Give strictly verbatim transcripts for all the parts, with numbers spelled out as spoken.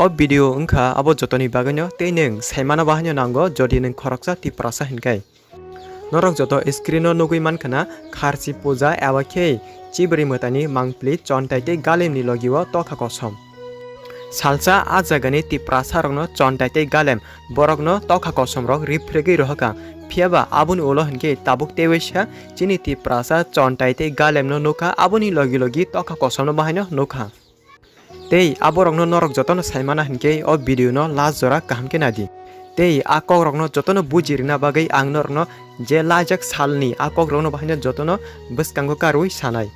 O video wngkha abo jotoni bagwino tei nwng saimano bahaino nango jodi nwng khoroksa Tiprasa hinkai. Norok joto screen o nugwi mankha na kharchi puja eba khe chibri mwtaini mangpli chontai tei galemni logio tokha kosom. Salsa a jagani Tiprasa rokno chontai tei galem borokno tokha kosom rok riphrigwi rohorkha. Phiyaba aboni ulo hinkhe tabuk tewaisa chini Tiprasa chontai tei galemno nukha, aboni logi logi tokha kosomno bahaino nukha. Tei aborokno norok jotono saimana hinkhe o video no last jora kaham khe naidi. Tei a kokrokno jotono buji rina bagwi ang norokno je laijak salni a kokrokno bahaino jotono bwskango karwi sanai.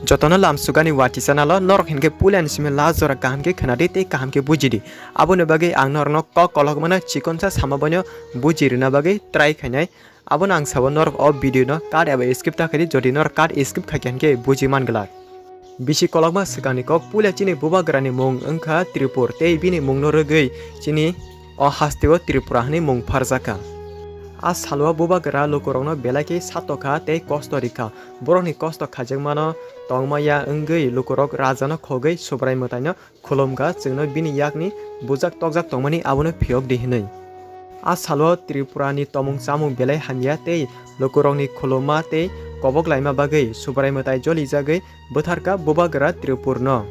Jotono lamsugani watisa nalo norok hinkhe puilani simi last jora kaham khe khnadi tei kaham khe bujidi. Aboni bagwi ang norokno kok kolokmano chikonsa sama boino buji rina bagwi try khainai. Abono ang sabo norok o video no cut eba skip ta khaidi, jodi norok cut skip khaikha hinkhe buji man glak. Bisi kolokma swkangni kok, puila chini bubagrani mung wngkha Tripur tei bini mungno rwgwi chini o hasteo Tripura hwnwi mung pharjakha. A salo bubagra lukurokno belai khe satokha tei kosto rikha. Borokni kosto khaijakmano tongma ya wngwi lukurok rajano khogwi Subrai mwtaino khulumkha, chwngno bini yakni bujak tokjak tongmani abono phiyok di hwnwi. A salo Tripurani tomung chamung belai hamya tei lukurokni khulumma tei kobok laima bagwi Subrai mwtai jolijagwi bwtharkha bubagra Tripurno.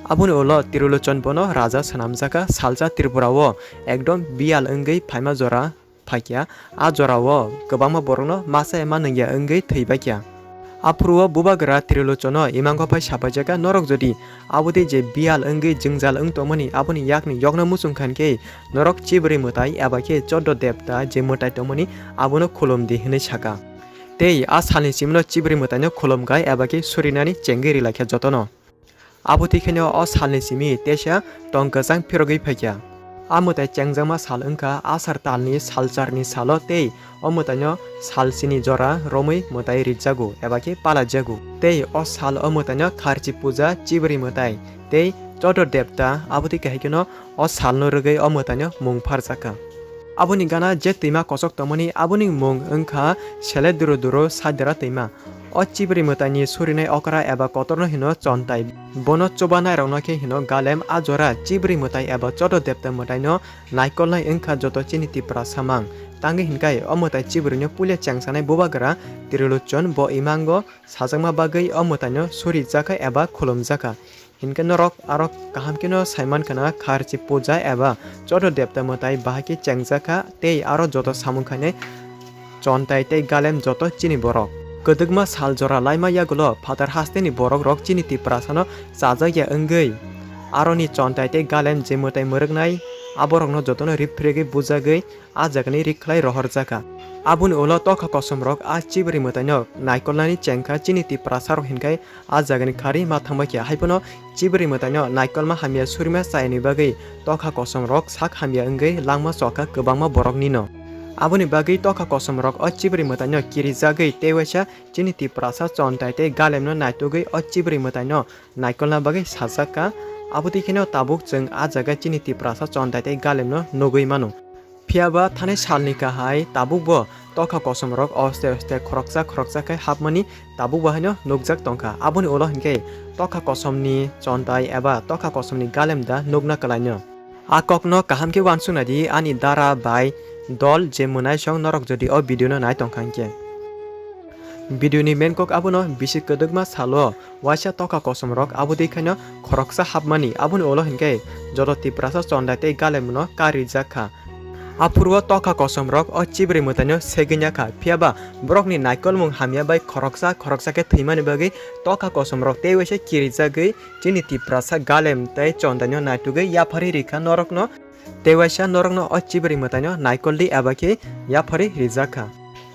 Aboni ulo Trilochon bono raja swnamjakha, salsa Tripura o ekdom biyal wngwi phaima jora phaikha, a jorao kwbangma borokno masa ema nungya wngwi thwibaikha. Aphuru o bubagra Trilochono imango phai sapaijakha, norok jodi abotwi je biyal wngwi jwngjal wng tongmani aboni yakni yokna muchung khan khe norok chibri mwtai eba khe choddo debta je mwtai tongmani abono khulum di hwnwi sakha. Tei a salni simino chibri mwtaino khulumkha eba khe surinani chengwi rilaikha jotono. Abo twi kheno o salni simi teisa tong kwchang phirogwi phaikha. A mwtai chengjakma sal wngkha Asar talni salcharni salo tei o mwtaino sal sini jora romwi mwtai rijjago eba khe palajago. Tei o sal o mwtaino Kharchi puja, Chibri mwtai tei Chodor debta abo twi kahai kheno o salno rwgwi o mwtaino mung pharjakha. Aboni gana je twima kochok tongmani aboni mung wngkha Sele Duru Duru Saidara twima. O chibri mwtaini surinai okra eba kotorno hino chontai. Bono chuba nairokno khe hino galem. A jora chibri mwtai eba Chodo debta mwtaino naikolnai wngkha joto chini Tiprasa mang. Tangwi hinkai o mwtai chibrino puila chengsanai bubagra Trilochon bo imango sajakma bagwi o mwtaino surijakha eba khulumjakha. Hinkhe norok aro kaham kheno saimankha na Kharchi puja eba Chodo debta mwtai bahai khe chengjakha tei aro joto samung khainai chontai tei galem joto chini borok. Kwdwkma sal jora laima yagulo phatar hasteni borokrok chini Tiprasano chajakya wngwi aroni chontai tei galem je mwtai mwrwknai aborokno jotono riphrigwi bujagwi a jagani rik khlai rohorjakha. Aboni ulo tokha kosomrok a chibri mwtaino naikolnani chengkha chini Tiprasarok hinkhai a jagani khari ma thangbaikha. Haiphano chibri mwtaino naikolma hamya surima chayani bagwi tokha kosomrok sak hamya wngwi langma chokha kwbangma boroknino. Aboni bagwi tokha kosomrok o chibri mwtaino kirijagwi tei waisa chini Tiprasa chontai tei galemno naitugwi o chibri mwtaino naikolna bagwi sajakha. Abotwi kheno tabuk chwng a jaga chini Tiprasa chontai tei galemno nugwi mano. Phiyaba thani salni kahai tabukbo tokha kosomrok oste oste khoroksa khoroksa khe hapmani tabukbo haino nukjak tongkha. Aboni ulo hinkhe tokha kosomni chontai eba tokha kosomni galem da nukna kwlaino. A kokno kaham khe uansuknai di ani dara bai dol je mwnaisong norok jodi o video no nai tongkha hinkhe. Video ni main kok abono bisi kwdwkma salo waisa tokha kosomrok abo twi khaino khoroksa hapmani, aboni ulo hinkhe joto Tiprasa chonda tei galemno karijakha. Aphuru o tokha kosomrok o chibri mwtaino segwinjakha, phiyaba borokni naikolmung hamya bai khoroksa khoroksa khe thwimani bagwi tokha kosomrok tei waisa kirijagwi chini Tiprasa galem tei chondaino naitugwi yapharwi rikha norokno. Tei waisa norokno o chibri mwtaino naikol di eba khe yapharwi rijak kha.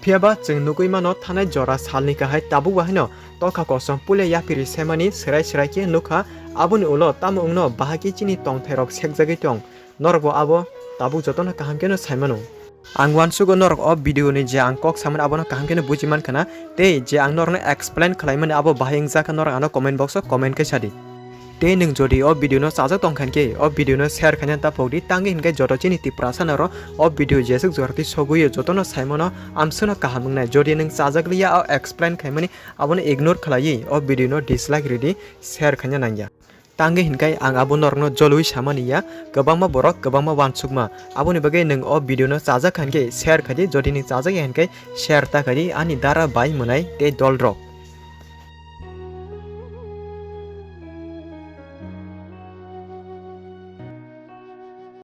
Phiyaba chwng nugwi mano thanai jora salni kahai tabukbo haino tokha kosom puila yaphirwi semani swrai swrai khe nukha, aboni ulo tamo wngno bahai khe chini tongthairok sekjagwi tong. Norokbo abo tabuk jotono kaham kheno sai mano. Ang uansugo norok o video ni je ang kok samani abono kaham kheno buji mankha na, tei je ang norokno explain khlaimani abo bahai wngjakha norok ano comment box o comment khe sadi. Tei nwng jodi o video no chajak tongkha hinkhe o video no share khaina ta pokdi, tangwi hinkhe joto chini Tiprasa norok o video jeswk jora twi sogwi o jotono saimano amswkno kaham wngnai. Jodi nwng chajak liya o explain khaimani abono ignore khlaiwi o video no dislike ridi, share khaina nangya. Tangwi hinkhe ang abo norokno jolwi samani ya, kwbangma borok, kwbangma uansukma. Aboni bagwi nwng o video no chajak kha hinkhe share khaidi, jodi nwng chajak ya hinkhe share ta khaidi ani dara bai mwnai tei dolrok.